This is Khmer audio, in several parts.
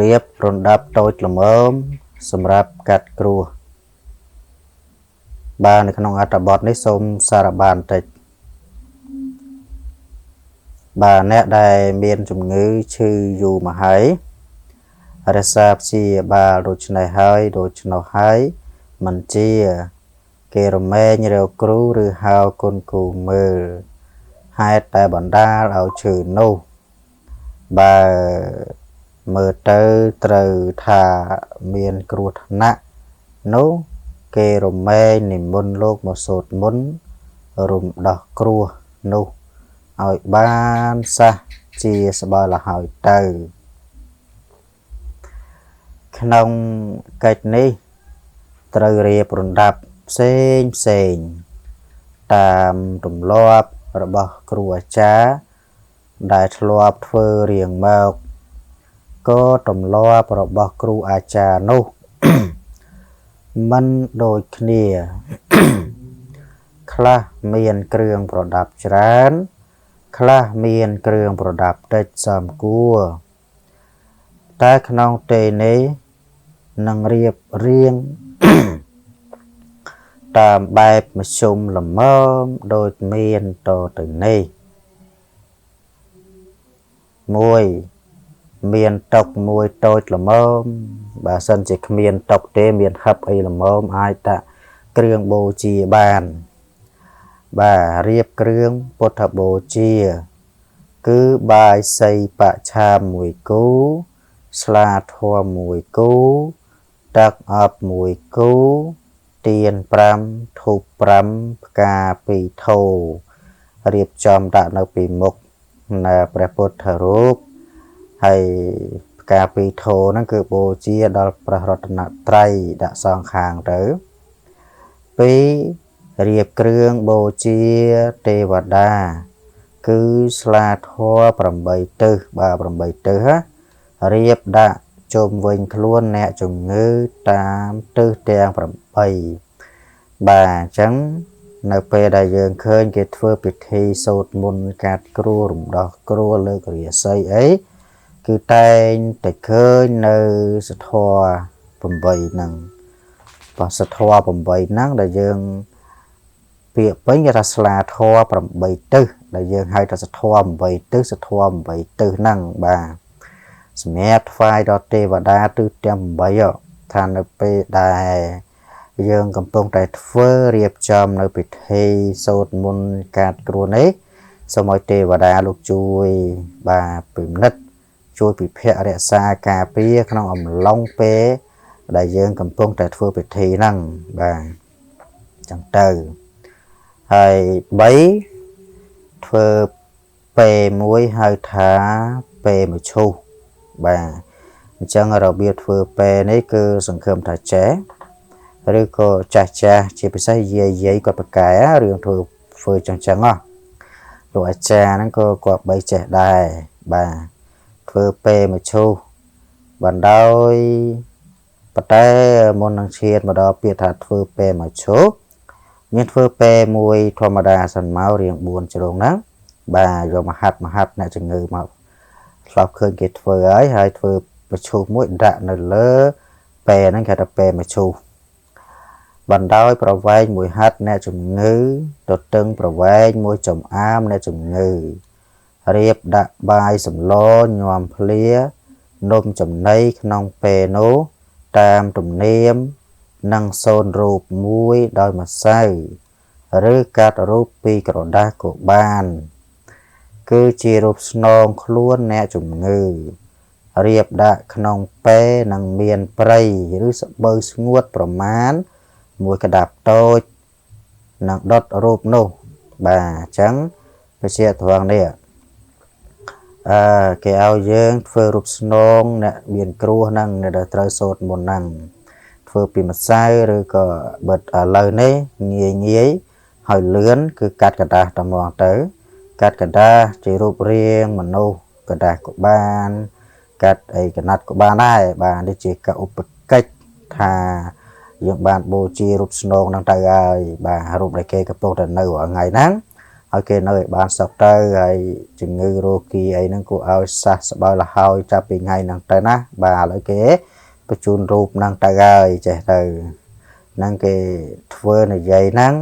រៀបរណ្ដាប់តូចល្មមសម្រាប់កាត់គ្រោះបាទនៅក្នុងអត្ថបទនេះសូមសារបានបន្តិចបាទអ្នកដែលមានជំងឺឈឺយូរមកហើយរក្សាព្យាបាលដូច្នេះហើយដូច្នោះហើយមិនជាគេរមែងរកគ្រូឬហៅគុណគូមើលហេតុតែបណ្ដាលឲ្យឈឺនោះបើមើលទៅត្រូវថាមានគ្រោះថ្នាក់នោះគេរមែងនិមន្តលោកមកសូត្រមន្តរំដោះគ្រោះនោះឲ្យបានសះជាស្បើលហើយទៅក្នុងកិច្ចនេះត្រូវរៀបរណ្ដាប់ផ្សេងផ្សេងតាមទម្លាប់របស់គ្រូអាចារ្យដែលធ្លាប់ធ្វើរៀងមកក៏ទម្លាប់របស់គ្រូអាចារ្យនោះ មិនដូចគ្នា ខ្លះមានគ្រឿងប្រដាប់ច្រើនខ្លះមានគ្រឿងប្រដាប់តិចសមគួរតែក្នុងទេនេះនឹងរៀបរៀង តាមបែបមធ្យមល្មមដូចមានតទៅនេះ1មានតុកមួយតូចល្មមបើសិនជាគ្មានតុកទេមានហឹបអីល្មមអាចដាក់គ្រឿងបូជាបានបាទរៀបគ្រឿងពុទ្ធបូជាគឺបាយសីបច្ឆាមមួយគូស្លាធម៌មួយគូទឹកអប់មួយគូទៀន5ធូប5ផ្កា2ថោរៀបចំដាក់នៅពីមុខនៅព្រះពុទ្ធរូបហើយផ្កា2ថោហ្នឹងគឺបូជាដល់ព្រះរតនត្រ័យដាក់សងខាងទៅ2រៀបគ្រឿងបូជាទេវតាគឺស្លាធម៌8ទិសបាទ8ទិសរៀបដាក់ជុំវិញខ្លួនអ្នកជំងឺតាមទិសទាំង8បាទអញ្ចឹងនៅពេលដែលយើងឃើញគេធ្វើពិធីសូត្រមន្តកាត់គ្រោះរំដោះគ្រោះលើករាសីអីគឺតែងតែឃើញនៅសធម៌8ហ្នឹងបើសធម៌8ហ្នឹងដែលយើងពាក្យពេញគេថាស្លាធម៌8ទិសដែលយើងហៅថាសធម៌8ទិសសធម៌8ទិសហ្នឹងបាទសម្រាប់ថ្វាយដល់ទេវតាទិសទាំង8ថានៅពេលដែលយើងកំពុងតែធ្វើរៀបចំនៅពិធីសូត្រមន្តកាត់គ្រោះនេះសូមឲ្យទេវតាលោកជួយបាទពិនិត្យជួយពិភពរក្សាការពារក្នុងអំឡុងពេលដែលយើងកំពុងតែធ្វើពិធីហ្នឹងបាទចឹងទៅហើយ3ធ្វើពេមួយហៅថាពេមឈូសបាទអញ្ចឹងរបៀបធ្វើពេនេះគឺសង្ឃឹមថាចេះឬក៏ចាស់ចាស់ជាពិសេសយាយយាយគាត់ប្រកែរឿងធ្វើចឹងចឹងហ៎លោកអាចារ្យហ្នឹងក៏គាត់បីចេះដែរបាទធ្វើពេមឈូសបណ្ដោយប៉ុន្តែមុននឹងឈានមកដល់ពាក្យថាធ្វើពេមឈូសមានធ្វើពេមួយធម្មតាសិនមករៀង4ជ្រុងហ្នឹងបាទយកមកហាត់មកហាត់អ្នកជំងឺមកធ្លាប់ឃើញគេធ្វើហើយហើយធ្វើមឈូសមួយដាក់នៅលើពេហ្នឹងគេថាពេមឈូសបណ្ដោយប្រវែងមួយហាត់អ្នកជំងឺទទឹងប្រវែងមួយចំអាមអ្នកជំងឺរៀបដាក់បាយសម្លញោមភ្លានំចំណីក្នុងពេលនោះតាមទំនៀមនិងសូនរូបមួយដោយម្សៅឬកាត់រូបពីក្រដាសក៏បានគឺជារូបស្នងខ្លួនអ្នកជំងឺរៀបដាក់ក្នុងពេនឹងមានព្រៃឬស្បូវស្ងួតប្រមាណមួយក្តាប់តូចនឹងដុតរូបនោះបាទអញ្ចឹងពជាត្រង់នេះគេឲ្យយើងធ្វើរូបស្នងអ្នកមានគ្រោះហ្នឹងអ្នកដែលត្រូវសូត្រមន្តហ្នឹងធ្វើពីម្សៅឬក៏បិទឥឡូវនេះងាយងាយហើយលឿនគឺកាត់ក្រដាសតែហ្មងទៅកាត់ក្រដាសជារូបរាងមនុស្សក្រដាសក៏បានកាត់អីកណាត់ក៏បានដែរបាទនេះជាកឧបកិច្ចថាយើងបានបូជារូបស្នងហ្នឹងទៅហើយបាទរូបដែលគេកំពុងតែនៅរាល់ថ្ងៃហ្នឹង ឲ្យគេនៅឲ្យបានសុខទៅហើយជំងឺរោគីអីហ្នឹងគួរឲ្យសះស្បើយលហើយចាប់ពីថ្ងៃហ្នឹងទៅណាបាទឥឡូវគេបញ្ជូនរូបហ្នឹងទៅហើយចេះទៅហ្នឹងគេធ្វើនិយាយហ្នឹង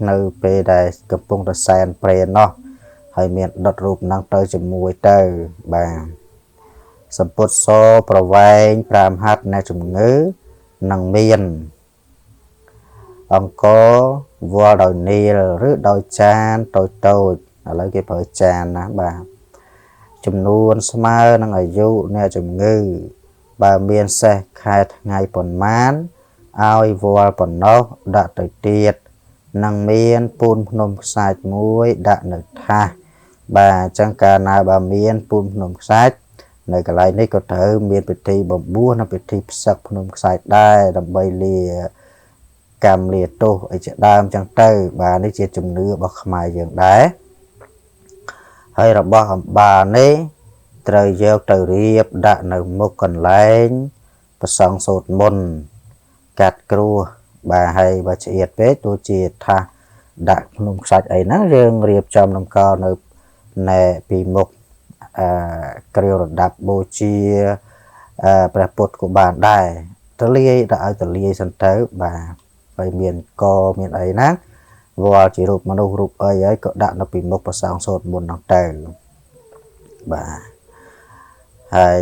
នៅពេលដែលកំពុងតែសែនព្រេននោះហើយមានដុតរូបហ្នឹងទៅជាមួយទៅបាទសម្ពុតសប្រវែង5ហត្ថអ្នកជំងឺនឹងមានអង្គវល់ដោយនីលឬដោយចានតូចតូចឥឡូវគេប្រើចានណាបាទចំនួនស្មើនឹងអាយុអ្នកជំងឺបើមានសេះខែថ្ងៃប៉ុន្មានឲ្យវល់ប៉ុណ្ណោះដាក់ទៅទៀតនឹងមានពូនភ្នំខ្សាច់មួយដាក់នៅថាសបាទអញ្ចឹងកាលណាបើមានពូនភ្នំខ្សាច់នៅកន្លែងនេះក៏ត្រូវមានពិធីបំបួសនិងពិធីផ្សឹកភ្នំខ្សាច់ដែរដើម្បីលាកម្មលាទោសអីជាដើមចឹងទៅបាទនេះជាជំនឿរបស់ខ្មែរយើងដែរហើយរបស់អំបាលនេះត្រូវយកទៅរៀបដាក់នៅមុខកន្លែងប្រសង់សូត្រមន្តកាត់គ្រោះបាទហើយបើឆ្អៀតពេកទោះជាថាដាក់ភ្នំខ្សាច់អីហ្នឹងយើងរៀបចំតម្កល់នៅណែពីមុខអឺគ្រាវរដាប់បូជាព្រះពុទ្ធក៏បានដែរទលាយដាក់ឲ្យទលាយសិនទៅបាទហើយមានកមានអីណាវល់ជារូបមនុស្សរូបអីហើយក៏ដាក់នៅពីមុខព្រះសង្ឃសូត្រមន្តហ្នឹងទៅបាទហើយ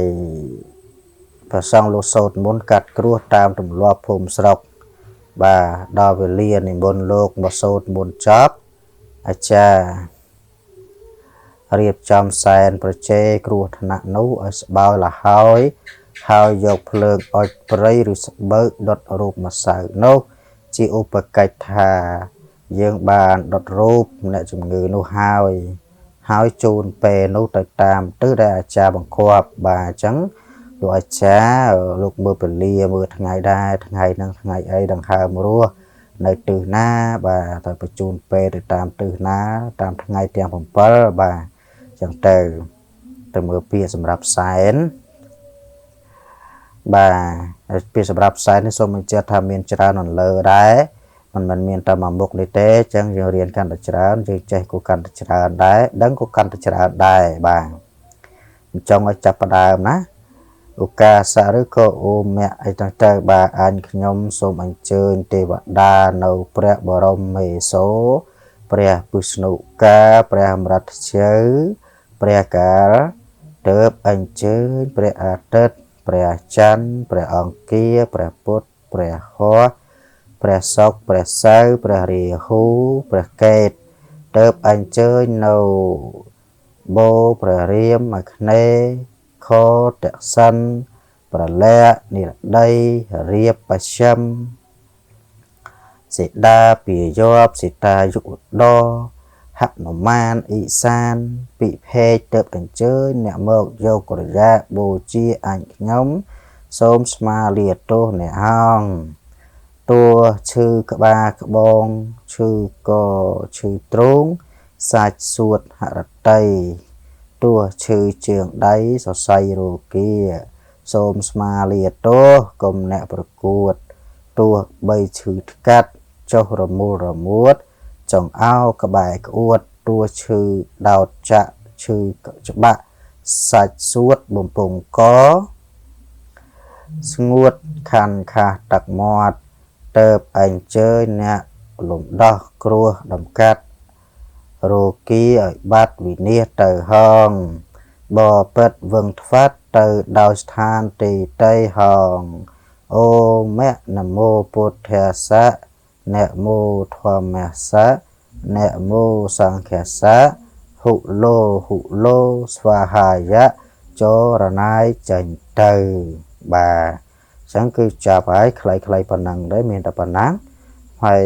ព្រះសង្ឃលោកសូត្រមន្តកាត់គ្រោះតាមទម្លាប់ភូមិស្រុកបាទដល់វេលានិមន្តលោកមកសូត្រមន្តចប់អាចារ្យរៀបចំសែនប្រជេរគ្រោះថ្នាក់នោះឲ្យស្បោយលហើយហើយយកភ្លើងអុចព្រៃឬស្បូវដុតរូបម្សៅនោះជាឧបកិច្ចថាយើងបានដុតរូបអ្នកជំងឺនោះហើយហើយជូនពេលនោះទៅតាមទិសដែលអាចារ្យបង្គាប់បាទអញ្ចឹងលោកអាចារ្យលោកមើលពលាមើលថ្ងៃដែរថ្ងៃហ្នឹងថ្ងៃអីដង្ហើមរស់នៅទិសណាបាទទៅបញ្ជូនពេលទៅតាមទិសណាតាមថ្ងៃទាំង7បាទអញ្ចឹងទៅទៅមើលពាក្យសម្រាប់សែនបាទពាក្យសម្រាប់សែននេះសូមបញ្ជាក់ថាមានច្រើនអន្លើដែរមិនមានតែមួយមុខនេះទេអញ្ចឹងយើងរៀនកាន់តែច្រើនយើងចេះក៏កាន់តែច្រើនដែរដឹងក៏កាន់តែច្រើនដែរបាទអញ្ចឹងឲ្យចាប់ផ្ដើមណាឧកាសៈឬក៏អូមៈអីទៅទៅបាទអញខ្ញុំសូមអញ្ជើញទេវតានៅព្រះបរមមេសូព្រះពិស្ណុកាព្រះអមរតជៅព្រះកាលទៅអញ្ជើញព្រះអាទិត្យព្រះច័ន្ទព្រះអង្គារព្រះពុទ្ធព្រះហោះព្រះសុក្រព្រះសៅរ៍ព្រះរាហូព្រះកេតទៅអញ្ជើញនៅបូព្រះរាមអាគ្នេយ៍ខតសិនប្រលៈនិរដីរៀបបច្ចឹមសេដាពាយបសេតាយុឧដហនុមានអ៊ីសានពិភេកទៅអញ្ជើញអ្នកមកយកក្រយ៉ាបូជាអញខ្ញុំសូមស្មាលាទោសអ្នកហងតួឈឺក្បាលក្បងឈឺកឈឺទ្រូងសាច់សួតហរតីតួឈឺជើងដៃសរសៃរោគាសូមស្មាលាទោសកុំអ្នកប្រកួតតួបីឈឺថ្កាត់ចុះរមូលរមួតចង្អោក្បែរក្អួតតួឈឺដោតចាក់ឈឺច្បាក់សាច់សួតបំពង់កស្ងួតខាន់ខាសទឹកមាត់ទៅអញ្ជើញអ្នកលំដោះគ្រោះដំកាត់រោគីឲ្យបាត់វិនាសទៅហងបពិតវឹងថ្វាត់ទៅដោយស្ថានទីតីហងអូមៈនមោពុទ្ធាសៈនមោធម្មសៈនមោសង្ឃសៈហុលោហុលោស្វាហាយៈចរណាយចេញទៅបាទអញ្ចឹងគឺចាប់ហើយខ្លីៗប៉ុណ្ណឹងដែរមានតែប៉ុណ្ណឹងហើយ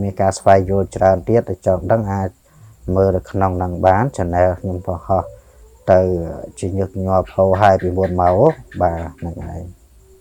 មានការស្វែងយល់ច្រើនទៀតតែចង់ដឹងអាចមើលនៅក្នុងនឹងបាន channel ខ្ញុំបង្ហោះទៅជាញឹកញាប់ហោហាយពីមុនមកបាទហ្នឹងហើយ។